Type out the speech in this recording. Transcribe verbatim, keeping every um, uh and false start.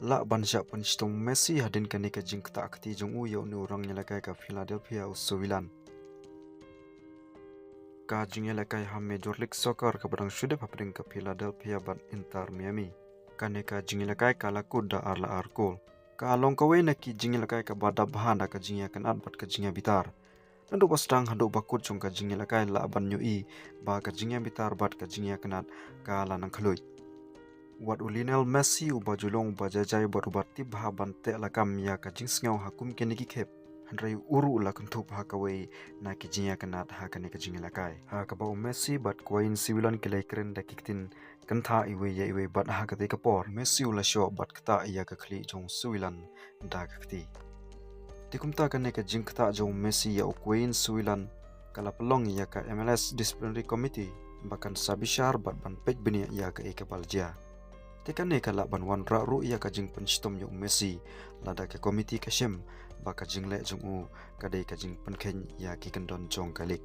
lah ban shah pynshitom Messi hadien kane ka jingktah kti jong u ïa une u rangïalehkai ka Philadelphia u Sue Whelan. Ka jingïalehkai ha Major League Soccer kaba dang shu dep hapdeng ka Philadelphia bad Inter Miami. Kane ka jingïalehkai ka la kut da ar la ar kol. Ka long kawei na ki jingïalehkai kaba dap bha da ka jingïakynad bad ka jingïabitar. Naduh ba sdang haduh ba kut jong ka jingïalehkai lah ban ïohi ba ka jingïabitar bad ka jingïakynad ka la nang khluit. Wat u Lionel Messi uba ju long uba jai jai bad uba tip bha ban teh lakam ïa ka jingsngew ha kum kine ki khep, hynrei u ruh la kynthup ha kawei na ki jingïakynad ha kane ka jingïalehkai, ha kaba u Messi bad Quain Sue Whelan ki la ïakren da ki ktien kyntha iwei ïa iwei bad ha katei ka por Messi u la shoh bad ktah ïa ka khlieh jong Sue Whelan da ka kti. Te kumta kane ka jingktah jong u Messi ïa u Quain Sue Whelan ka la pynlong ïa ka M L S Disciplinary Committee ba kan sa bishar bad ban peit bniah ïa kaei kaba la jia. Te kane ka lah ban wanrah ruh ïa ka jingpynshitom ïa u Messi lada ka komiti ka shem ba ka jingleh jong u ka dei ka jingpynkheiñ ïa ki kyndon jong ka league.